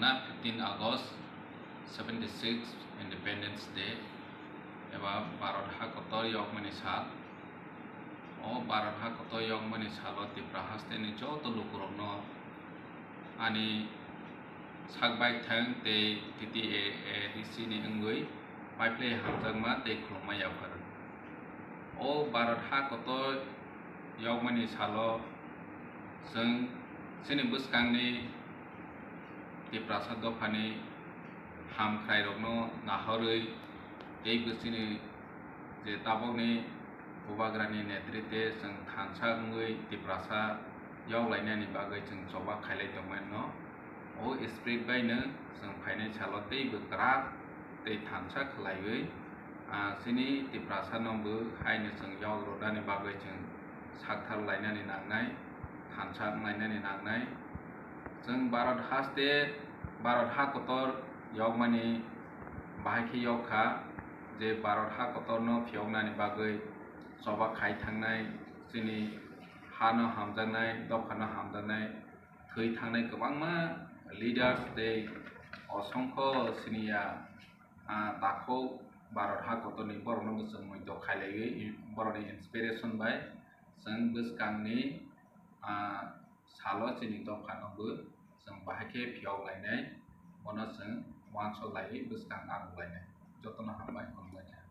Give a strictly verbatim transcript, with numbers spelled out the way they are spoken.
Fifteen August, seventy six Independence Day, eba Bharat ha kotor yokmani sal. O Bharat ha kotor yokmani salo Tipra hasteni joto lukurokno ani sak baithang tei T T A A D C ni wngwi paiphlai hamjakma tei khulumma yapharwi. O Bharat ha kotor yokmani salo chwng chini bwskangni Tiprasa dophani hamkhrairokno nahorwi tei bwsini je tabukni Bubagrani netrite chwng thansa wngwi Tiprasa yoklainani bagwi chwng choba khailai tongmano. O spirit baino chwng phainai salo teibo kwrak tei thansa khlaiwi, ah, chini Tiprasano bo haino chwng yok rwnani bagwi chwng sakthar lainani nangnai, thansa wnglainani nangnai. Chwng Bharat haste, Bharat ha kotor yokmani bahai khe yok kha, je Bharat ha kotorno phiyoknani bagwi choba khai thangnai, chini hano hamjaknai, dophano hamjaknai, thwi thangnai kwbangma leaders tei osongkho siniya, ah, takhuk Bharat ha kotorni borokno bo chwng muitok khailaiwi, borokni inspiration bai chwng bwskangni, ah, salo chini dophano bo chwng bahai khe phiyok lainai, bono chwng uansuk laiwi bwskang narwk lainai. Jotono hambai, hambai kha.